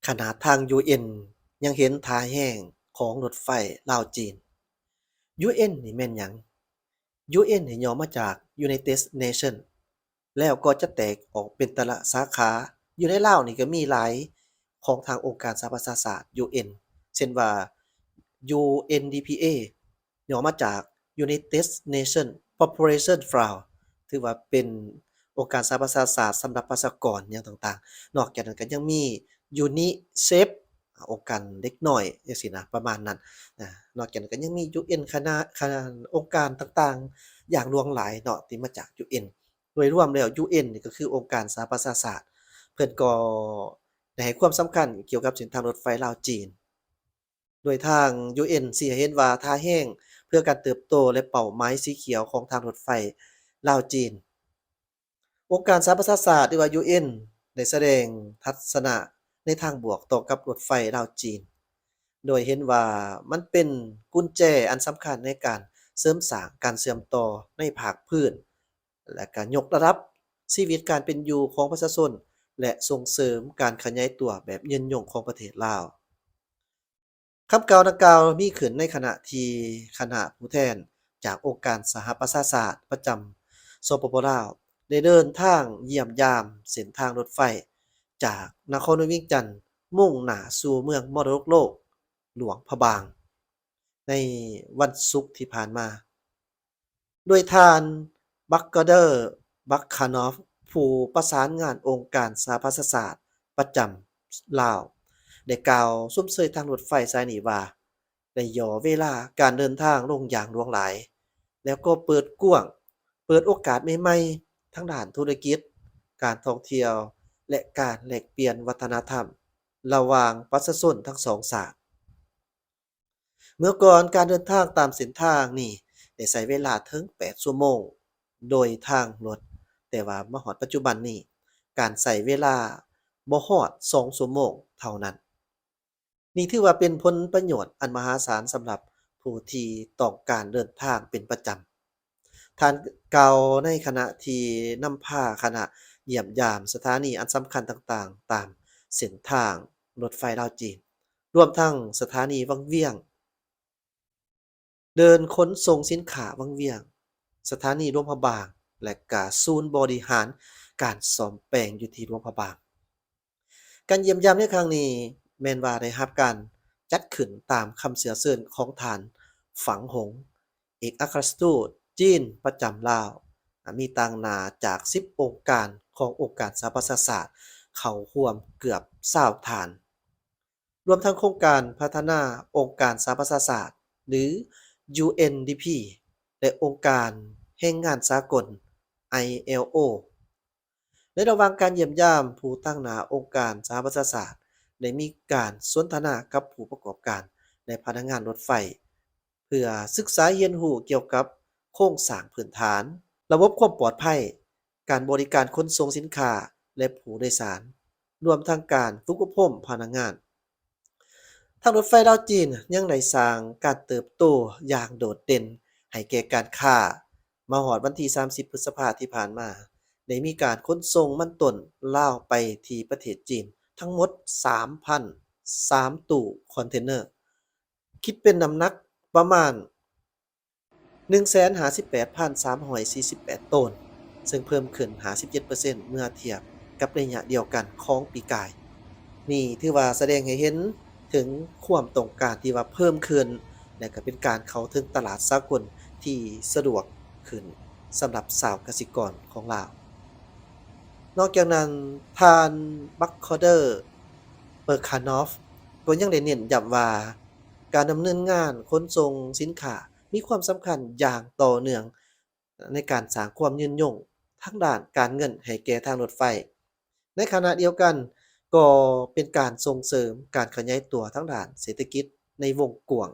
ຂະໜາດທາງ ຢູເອັນ ຍັງເຫັນທ່າແຮງຂອງລົດໄຟລາວ-ຈີນ. ຢູເອັນ ນີ້ແມ່ນຫຍັງ? ຢູເອັນ ນີ້ຫຍໍ້ມາຈາກ United Nation ແລ້ວກໍຈະແຕກອອກເປັນແຕ່ລະສາຂາ. ຢູ່ໃນລາວນີ້ກໍມີຫຼາຍຂອງທາງອົງການສະຫະປະຊາຊາດ ຢູເອັນ ເຊັ່ນວ່າ UNDP ຫຍໍ້ມາຈາກ United Nation Population Fund ຖືວ່າເປັນອົງການສະຫະປະຊາຊາດສຳລັບປະຊາກອນຫຍັງຕ່າງໆ. ນອກຈາກນັ້ນກໍຍັງມີ UNICEF ອົງການເດັກນ້ອຍຈັ່ງຊີ້ນະ ປະມານນັ້ນນະ. ນອກຈາກນັ້ນກໍຍັງມີ ຢູເອັນ ຄະນະ ຄະນະອົງການຕ່າງໆຢ່າງຫຼວງຫຼາຍເນາະ ທີ່ມາຈາກ ຢູເອັນ. ໂດຍລວມແລ້ວ ຢູເອັນ ນີ້ກໍຄືອົງການສະຫະປະຊາຊາດ ເພິ່ນກໍໄດ້ໃຫ້ຄວາມສຳຄັນກ່ຽວກັບເສັ້ນທາງລົດໄຟລາວ-ຈີນ. ໂດຍທາງ ຢູເອັນ ຊີ້ໃຫ້ເຫັນວ່າທ່າແຮງເພື່ອການເຕີບໂຕ ແລະ ເປົ້າໝາຍສີຂຽວຂອງທາງລົດໄຟລາວ-ຈີນ. ອົງການສະຫະປະຊາຊາດ ຫຼືວ່າ ຢູເອັນ ໄດ້ສະແດງທັດສະນະໃນທາງບວກຕໍ່ກັບລົດໄຟລາວ-ຈີນ ໂດຍເຫັນວ່າມັນເປັນກຸນແຈອັນສຳຄັນໃນການເສີມສ້າງການເຊື່ອມຕໍ່ໃນພາກພື້ນ ແລະ ກະຍົກລະດັບຊີວິດການເປັນຢູ່ຂອງປະຊາຊົນ ແລະ ສົ່ງເສີມການຂະຫຍາຍຕົວແບບຍືນຍົງຂອງປະເທດລາວ. ຄຳກ່າວດັ່ງກ່າວມີຂຶ້ນໃນຂະນະທີ່ຄະນະຜູ້ແທນຈາກອົງການສະຫະປະຊາຊາດປະຈຳ ສປປ ລາວ ໄດ້ເດີນທາງຢ້ຽມຢາມເສັ້ນທາງລົດໄຟຈາກນະຄອນຫຼວງວຽງຈັນ ມຸ່ງໜ້າສູ່ເມືອງມໍລະດົກໂລກ ຫຼວງພະບາງ ໃນວັນສຸກທີ່ຜ່ານມາ. ໂດຍທ່ານ ບັກກາເດີ ບັກຄານອຟ ຜູ້ປະສານງານອົງການສະຫະປະຊາຊາດປະຈຳລາວ ໄດ້ກ່າວຊົມເຊີຍທາງລົດໄຟສາຍນີ້ວ່າ ໄດ້ຫຍໍ້ເວລາການເດີນທາງລົງຢ່າງຫຼວງຫຼາຍ ແລ້ວກໍເປີດກວ້າງ, ເປີດໂອກາດໃໝ່ໆ ທາງດ້ານທຸລະກິດ, ການທ່ອງທ່ຽວ ແລະ ການແລກປ່ຽນວັດທະນະທຳລະຫວ່າງປະຊາຊົນທັງສອງຊາດ. ເມື່ອກ່ອນການເດີນທາງຕາມເສັ້ນທາງນີ້ໄດ້ໃຊ້ເວລາເຖິງແປດຊົ່ວໂມງໂດຍທາງລົດ, ແຕ່ວ່າມາຮອດປັດຈຸບັນນີ້ ການໃຊ້ເວລາບໍ່ຮອດສອງຊົ່ວໂມງເທົ່ານັ້ນ. ນີ້ຖືວ່າເປັນຜົນປະໂຫຍດອັນມະຫາສານສຳລັບຜູ້ທີ່ຕ້ອງການເດີນທາງເປັນປະຈຳ. ທ່ານກ່າວໃນຂະນະທີ່ນຳພາຄະນະຢ້ຽມຢາມສະຖານີອັນສຳຄັນຕ່າງໆ ຕາມເສັ້ນທາງລົດໄຟລາວ-ຈີນ, ລວມທັງສະຖານີວັງວຽງ, ເດີ່ນຂົນສົ່ງສິນຄ້າວັງວຽງ, ສະຖານີຫຼວງພະບາງ ແລະ ກະສູນບໍລິຫານການສ້ອມແປງຢູ່ທີ່ຫຼວງພະບາງ. ການຢ້ຽມຢາມໃນຄັ້ງນີ້ແມ່ນວ່າໄດ້ຮັບການຈັດຂຶ້ນຕາມຄຳເຊື້ອເຊີນຂອງທ່ານ ຝັງຫົງ ເອກອັກຄະລັດທູດຈີນປະຈຳລາວ, ມີຕາງໜ້າຈາກສິບອົງການຂອງອົງການສະຫະປະຊາຊາດເຂົ້າຮ່ວມເກືອບຊາວທ່ານ, ລວມທັງໂຄງການພັດທະນາອົງການສະຫະປະຊາຊາດ ຫຼື ຢູເອັນດີພີ ແລະ ອົງການແຮງງານສາກົນ ໄອແອລໂອ. ໃນລະຫວ່າງການຢ້ຽມຢາມ, ຜູ້ຕາງໜ້າອົງການສະຫະປະຊາຊາດໄດ້ມີການສົນທະນາກັບຜູ້ປະກອບການ ແລະ ພະນັກງານລົດໄຟ ເພື່ອສຶກສາຮຽນຮູ້ກ່ຽວກັບໂຄງສ້າງພື້ນຖານ, ລະບົບຄວາມປອດໄພ, ການບໍລິການຂົນສົ່ງສິນຄ້າ ແລະ ຜູ້ໂດຍສານ, ລວມທັງການຝຶກອົບຮົມພະນັກງານ. ທາງລົດໄຟລາວ-ຈີນຍັງໄດ້ສ້າງການເຕີບໂຕຢ່າງໂດດເດັ່ນໃຫ້ແກ່ການຄ້າ. ມາຮອດວັນທີສາມສິບ ພຶດສະພາທີ່ຜ່ານມາ, ໄດ້ມີການຂົນສົ່ງມັນຕົ້ນລາວໄປທີ່ປະເທດຈີນທັງໝົດສາມພັນສາມຕູ້ຄອນເທນເນີ, ຄິດເປັນນ້ຳໜັກປະມານ ໜຶ່ງແສນຫ້າສິບແປດພັນສາມຮ້ອຍສີ່ສິບແປດໂຕນ, ເຊິ່ງເພີ່ມຂຶ້ນຫ້າສິບເຈັດເປີເຊັນ ເມື່ອທຽບກັບໄລຍະດຽວກັນຂອງປີກາຍ. ນີ້ຖືວ່າສະແດງໃຫ້ເຫັນເຖິງຄວາມຕ້ອງການທີ່ວ່າເພີ່ມຂຶ້ນ ແລະ ກໍເປັນການເຂົ້າເຖິງຕະຫຼາດສາກົນທີ່ສະດວກຂຶ້ນສຳລັບຊາວກະສິກອນຂອງລາວ. ນອກຈາກນັ້ນ, ທ່ານ ບັກຄອເດີ ເປີຄານອຟ ກໍຍັງໄດ້ເນັ້ນຢ້ຳວ່າ ການດຳເນີນງານຂົນສົ່ງສິນຄ້າ ມີຄວາມສຳຄັນຢ່າງຕໍ່ເນື່ອງໃນການສ້າງຄວາມຍືນຍົງທາງດ້ານການເງິນໃຫ້ແກ່ທາງລົດໄຟ. ໃນຂະນະດຽວກັນ, ກໍເປັນການສົ່ງເສີມການຂະຫຍາຍຕົວທາງດ້ານເສດຖະກິດໃນວົງກວ້າງ.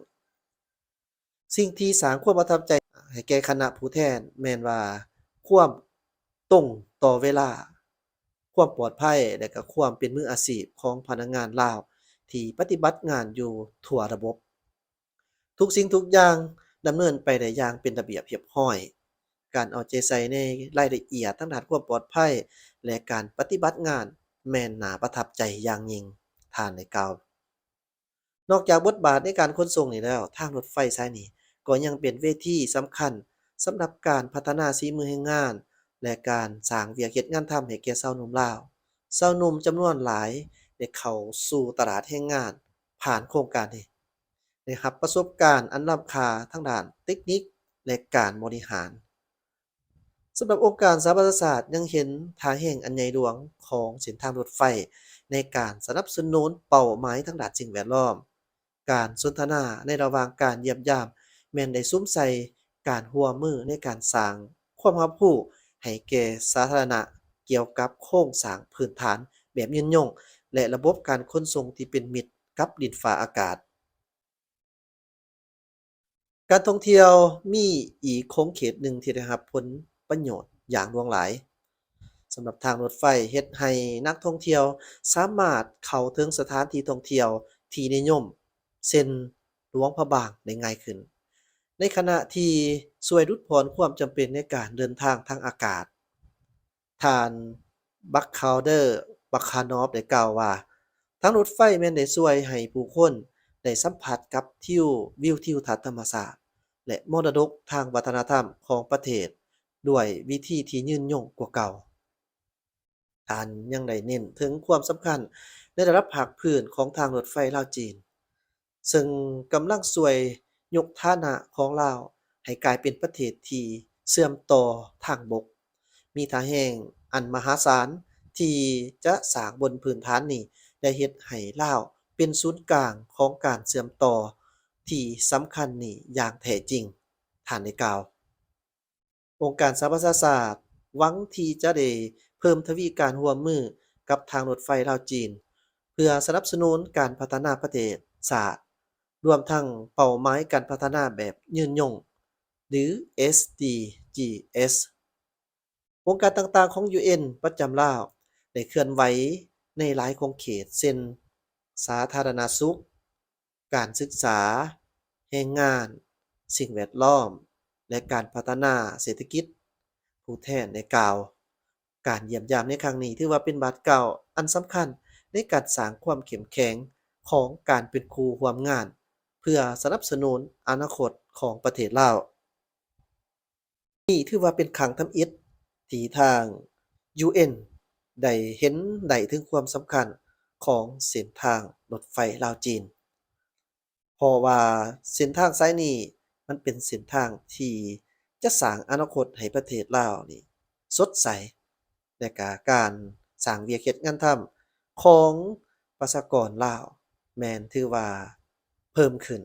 ສິ່ງທີ່ສ້າງຄວາມປະທັບໃຈໃຫ້ແກ່ຄະນະຜູ້ແທນແມ່ນວ່າ ຄວາມຕົງຕໍ່ເວລາ, ຄວາມປອດໄພ ແລະ ກະຄວາມເປັນມືອາຊີບຂອງພະນັກງານລາວທີ່ປະຕິບັດງານຢູ່ທົ່ວລະບົບ. ທຸກສິ່ງທຸກຢ່າງດຳເນີນໄປໄດ້ຢ່າງເປັນລະບຽບຮຽບຮ້ອຍ. ການເອົາໃຈໃສ່ໃນລາຍລະອຽດທາງດ້ານຄວາມປອດໄພ ແລະ ການປະຕິບັດງານແມ່ນໜ້າປະທັບໃຈຢ່າງຍິ່ງ. ທ່ານໄດ້ກ່າວ. ນອກຈາກບົດບາດໃນການຂົນສົ່ງນີ້ແລ້ວ, ທາງລົດໄຟສາຍນີ້ກໍຍັງເປັນເວທີສຳຄັນສຳລັບການພັດທະນາສີມືແຮງງານ ແລະ ການສ້າງວຽກເຮັດງານທຳໃຫ້ແກ່ຊາວໜຸ່ມລາວ. ຊາວໜຸ່ມຈຳນວນຫຼາຍໄດ້ເຂົ້າສູ່ຕະຫຼາດແຮງງານຜ່ານໂຄງການນີ້, ໄດ້ຮັບປະສົບການອັນລ້ຳຄ່າທາງດ້ານເຕັກນິກ ແລະ ການບໍລິຫານ. ສຳລັບອົງການສະຫະປະຊາຊາດຍັງເຫັນທ່າແຮງອັນໃຫຍ່ຫຼວງຂອງເສັ້ນທາງລົດໄຟໃນການສະໜັບສະໜູນເປົ້າໝາຍທາງດ້ານສິ່ງແວດລ້ອມ. ການສົນທະນາໃນລະຫວ່າງການຢ້ຽມຢາມແມ່ນໄດ້ສຸມໃສ່ການຮ່ວມມືໃນການສ້າງຄວາມຮັບຮູ້ໃຫ້ແກ່ສາທາລະນະກ່ຽວກັບໂຄງສ້າງພື້ນຖານແບບຍືນຍົງ ແລະ ລະບົບການຂົນສົ່ງທີ່ເປັນມິດກັບດິນຟ້າອາກາດ. ການທ່ອງທ່ຽວມີອີກຂົງເຂດໜຶ່ງທີ່ໄດ້ຮັບຜົນປະໂຫຍດຢ່າງຫຼວງຫຼາຍ. ສຳລັບທາງລົດໄຟເຮັດໃຫ້ນັກທ່ອງທ່ຽວສາມາດເຂົ້າເຖິງສະຖານທີ່ທ່ອງທ່ຽວທີ່ນິຍົມ ເຊັ່ນ ຫຼວງພະບາງ ໄດ້ງ່າຍຂຶ້ນ, ໃນຂະນະທີ່ຊ່ວຍຫຼຸດຜ່ອນຄວາມຈຳເປັນໃນການເດີນທາງທາງອາກາດ. ທ່ານ ບັກຄາວເດີ ບັກຄານອບ ໄດ້ກ່າວວ່າ, ທາງລົດໄຟແມ່ນໄດ້ຊ່ວຍໃຫ້ຜູ້ຄົນໄດ້ສຳຜັດກັບທິວ, ວິວທິວທັດທຳມະຊາດ ແລະ ມໍລະດົກທາງວັດທະນະທຳຂອງປະເທດດ້ວຍວິທີທີ່ຍືນຍົງກວ່າເກົ່າ. ທ່ານຍັງໄດ້ເນັ້ນເຖິງຄວາມສຳຄັນໃນລະດັບພາກພື້ນຂອງທາງລົດໄຟລາວ-ຈີນ, ເຊິ່ງກຳລັງຊ່ວຍຍົກຖານະຂອງລາວໃຫ້ກາຍເປັນປະເທດທີ່ເຊື່ອມຕໍ່ທາງບົກ, ມີທ່າແຮງອັນມະຫາສານທີ່ຈະສ້າງບົນພື້ນຖານນີ້ ແລະ ເຮັດໃຫ້ລາວເປັນສູນກາງຂອງການເຊື່ອມຕໍ່ທີ່ສຳຄັນນີ້ຢ່າງແທ້ຈິງ, ທ່ານໄດ້ກ່າວ. ອົງການສະຫະປະຊາຊາດຫວັງທີ່ຈະໄດ້ເພີ່ມທະວີການຮ່ວມມືກັບທາງລົດໄຟລາວ-ຈີນ ເພື່ອສະໜັບສະໜູນການພັດທະນາປະເທດຊາດ, ລວມທັງເປົ້າໝາຍການພັດທະນາແບບຍືນຍົງ ຫຼື ເອສ ດີ ຈີ ເອສ. ອົງການຕ່າງໆຂອງ ຢູເອັນ ປະຈຳລາວໄດ້ເຄື່ອນໄຫວໃນຫຼາຍຂົງເຂດ ເຊັ່ນ ສາທາລະນະສຸກ, ການສຶກສາ, ແຮງງານ, ສິ່ງແວດລ້ອມ ແລະ ການພັດທະນາເສດຖະກິດ. ຜູ້ແທນໄດ້ກ່າວ, ການຢ້ຽມຢາມໃນຄັ້ງນີ້ຖືວ່າເປັນບາດກ້າວອັນສຳຄັນໃນການສ້າງຄວາມເຂັ້ມແຂງຂອງການເປັນຄູ່ຮ່ວມງານ ເພື່ອສະໜັບສະໜູນອະນາຄົດຂອງປະເທດລາວ. ນີ້ຖືວ່າເປັນຄັ້ງທຳອິດທີ່ທາງ ຢູເອັນ ໄດ້ເຫັນໄດ້ເຖິງຄວາມສຳຄັນຂອງເສັ້ນທາງລົດໄຟລາວ-ຈີນ, ເພາະວ່າເສັ້ນທາງສາຍນີ້ມັນເປັນເສັ້ນທາງທີ່ຈະສ້າງອະນາຄົດໃຫ້ປະເທດລາວນີ້ສົດໃສ, ແລະ ກະການສ້າງວຽກເຮັດງານທຳຂອງປະຊາກອນລາວແມ່ນຖືວ່າເພີ່ມຂຶ້ນ